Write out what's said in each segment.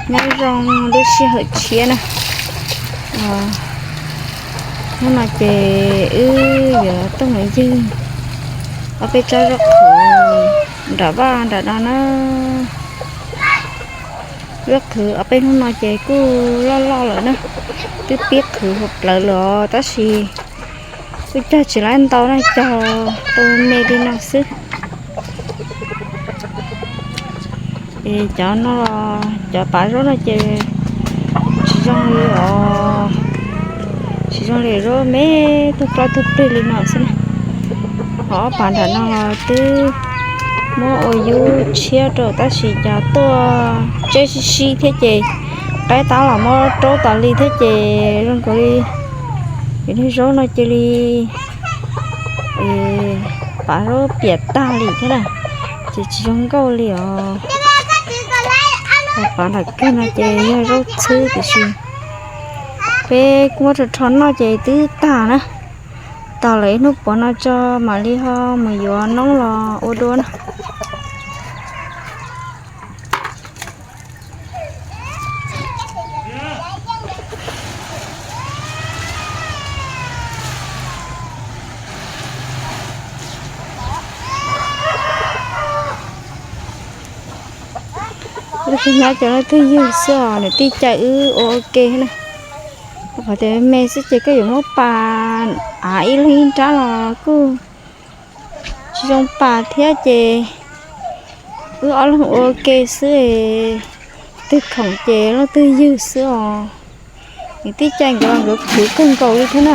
Nyob zoo lub sij hawm tshiab na, hnub no ces wb yuav tuaj mus ywg ob peb tsob zaub qhwv nram vaj nram no na. Zaub qhwv ob peb hnub no ces kuj loj loj lawm na, twb pib qhwv hauv plawv lawm os, tab sis kuj cog tsis laib ntau na, cog tau me li no xwb. Es cov no, cov pav zaub no ces tsis zoo li os, tsis zoo li zaub me tug plaub tug plig li no xwb na. Ho ob pav nram no twb muab ua yub tshiab rau tab sis cas tuaj tseb sib sib thiab ces qaib tab los muab raub tas li thiab ces zoo nkaus li cov niag zaub no cia li pav zaub piam tag li thiab na, ces tsis zoo nkauj li os. Ho pav nram kawg no ces yog zaub txhwb tiam sis peb kuj muab rho rho noj ces twb tag na. Tag lawm ib hnub puav no tso mam li ho mus yuav noob los ua dua na. Lub sij hawm cov leej twg ywg xwb os, niam tij cais wb ua ua ke na. Qhov tias me xwb ces koj yuav muab pas av ib leeg ib nrab los kuj tsis zoo pas thiab ces wb ob leeg ua ua ke xwb, twg khoom ces leej twg ywg xwb os. Niam tij cais nkawd los nkawd khwv kawg nkaus li thiab na.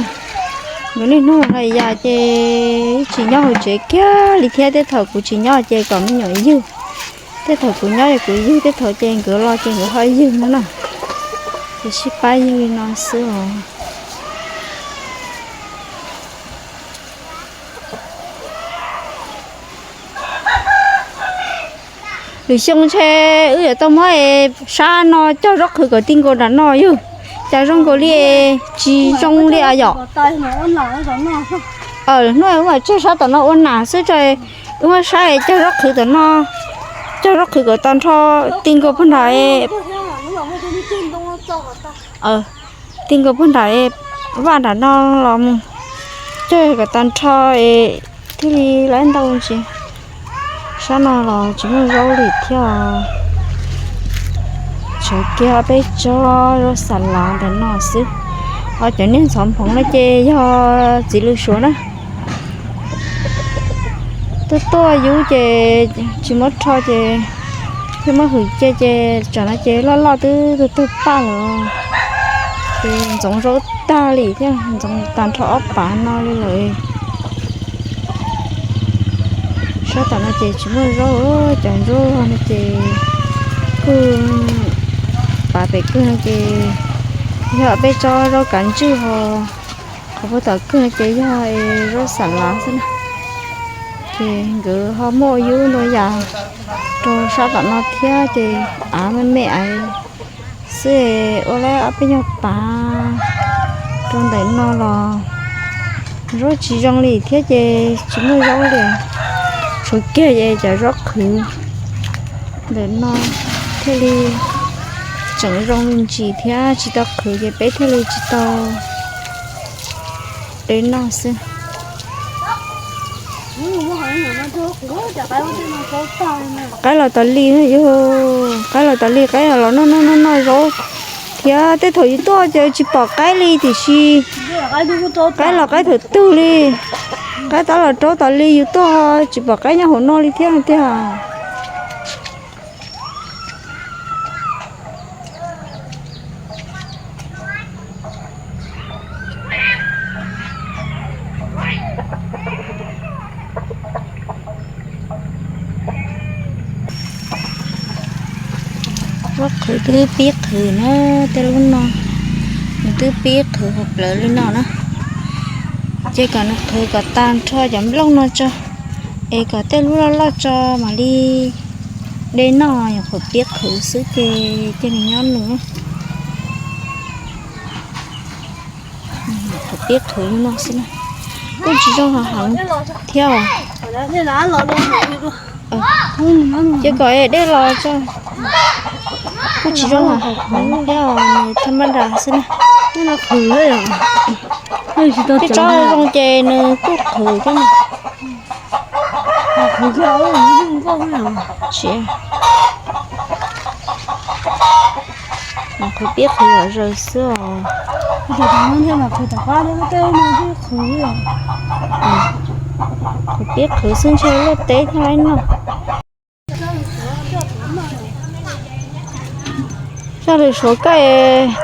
Nkawd niaj hnub hais yam ces tsis nyob hauv tsev kiag li thiab, tej thaum kuv tsis nyob ces kom me nyuam ywg, tej thaum kuv nyob es kuv ywg, tej thaum ces nkawd los ces nkawd ho ywg no na. Ces sib pab ywg li no xwb os. Lwm xyoo ntshe wb yuav tau muab sab no cog zaub qhwv kom ti nkaus nram no yog cas zoo nkaus li tsis zoo li os yom. Hnub wb mam tseg sab tom no ua nas xwb, wb muab sab cog zaub qhwv tom no, cog zaub qhwv kom tag nrho ti nkaus puag nram, ti nkaus puag nram vaj nram no los mus cog kom tag nrho es thiaj li laib ntau ntsis. Sab no los tsis muaj zaub li thiab, tshuav kiag peb tsob zaub xas lav ntawm no xwb. Ho cov niag ntxhov nphoov no ces yog txiv lws suav na. Tuaj tuaj yub ces tsis muab rho ces thiaj muab hwm cia ces tsam no ces loj loj twb tug tug paj lawm. Ces ntxoov zaub tag li thiab, ntxoov tag nrho ob pav no li lawm. Sab tom no ces tsis muaj zaub, cov zaub no ces kuj pav pem kawg no ces yog peb tsob zaub kav ntswj ho qhov puag tom kawg no ces yog zaub xas lav xwb na. Ces nkawd ho muaj yub ntau yam rau sab tom no thiab ces av me me xwb, ua lawm ob peb nyuag pav rau ntawm no los zaub tsis zoo li thiab ces tsis muaj zaub li. Tshuav kiag es cov zaub qhwv ntawm no thiaj li tseem zoo me ntsis thiab, tsis tau qhwv ces peb thiaj li tsis tau de noj xwb. Qaib los tas li, yog qaib los tas li, qaib los noj noj noj zaub thiab. Tej thaum yus tuaj ces tsis pom qaib li tiam sis qaib los qaib thaum twg li, qaib tab los raub tas li, yus tuaj tsis pom qaib nyob hauv no li thiab tiag. Zaub qhwv twb pib qhwv na, tej lub no nws twb pib qhwv hauv plawv li no na. Ces kom nws qhwv kom tag nrho cov nplooj no tso, es kom tej lub loj loj tso mam li de noj, nyuam qhuav pib qhwv xwb ces cia nws nyob nws. Qhwv pib qhwv li no xwb na, kuj tsis zoo heev thiab. Ces kom dej los tso. Kuj tsis zoo, nws thaj mab das xwb na. Tej tsob zoo ces nws kuj qhwv thiab mas. Qhwv pib qhwv zom zaws xwb os. Qhwv pib qhwv xwb ntshe luaj teb thiab no. Zaj lus Suav koj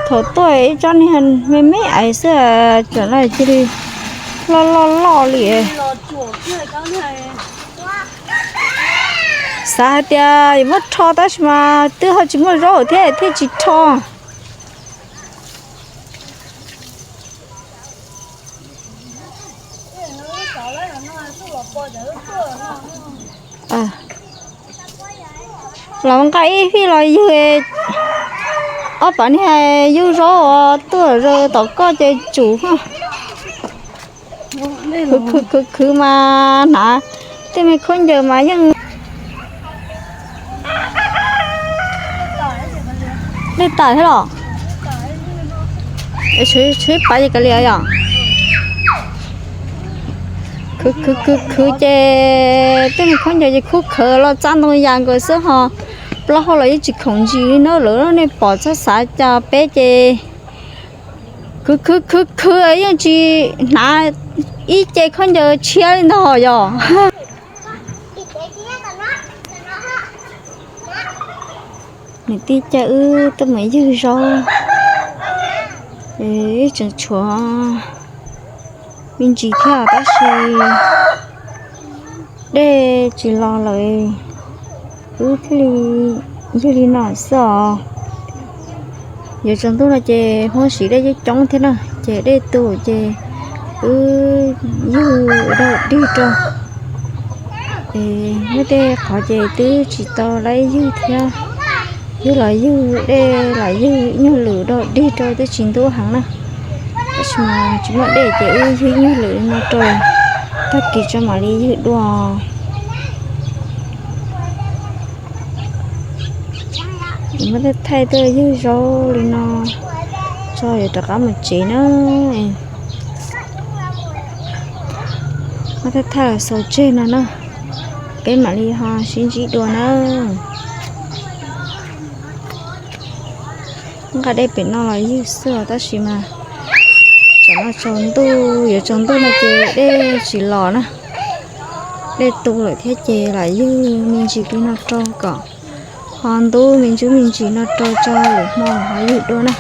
thaum tuaj ib tsob niag me me ais xwb, tam no cia li loj loj loj li. Xav hais tias yuav muab rho tab sis mas twb ho tsis muaj zaub thiab thiaj tsis rho. Los nqa ib fij los ywg, ob pab niag yug zaub tuaj zaws tom koj ces tsum. Khwv khwv khwv mas hnav tej me khaub ncaws mas yeej dej tawm thiab los. Tshuav ib pab ces kav liam yom. Khwv khwv khwv khwv ces tej me khaub ncaws ces khub khawv los txav ntoo yas nkaus xwb ho plaub hau los yeej tsis khoom ntsis li na. Lawv nej pom txhob xav cas peb ces khwv khwv khwv khwv yeej tsis hnav ib ce khaub ncaws tshiab li ntag yom. Niam tij caij wb tuaj mus ywg zaub, wb tseem tshuav me ntsis thiab tab sis dej tsis los lawm, wb thiaj li ywg li no xwb os. Yuav tsaus ntuj no ces huab siv dej coob coob thiab na, ces dej tu ces wb ywg dog dig rau. Es muaj tej qhov ces twb tsis tau laib ywg thiab, ywg los ywg dej los ywg ib nyuag lwm dog dig rau twb tsis ntub heev na. Tab sis mas tsis muaj dej ces wb ywg ib nyuag lwm li no rau, tag kis tso mam li ywg dua. Muab thaij thaij tuaj ywg zaub li no tso yuav rov qab mus tsev na. Muab thaij thaij los xaus tseg no na, peb mam li ho sib ntsib dua na. Nqa dej pem no los ywg xwb os tab sis mas tsam no tsaus ntuj, yuav tsaus ntuj no ces dej tsis los na. Dej tu lawm thiab ces lam ywg me ntsis li no rau kom ho ntub me ntsis me ntsis no rau tso lwm hmo ho ywg dua na.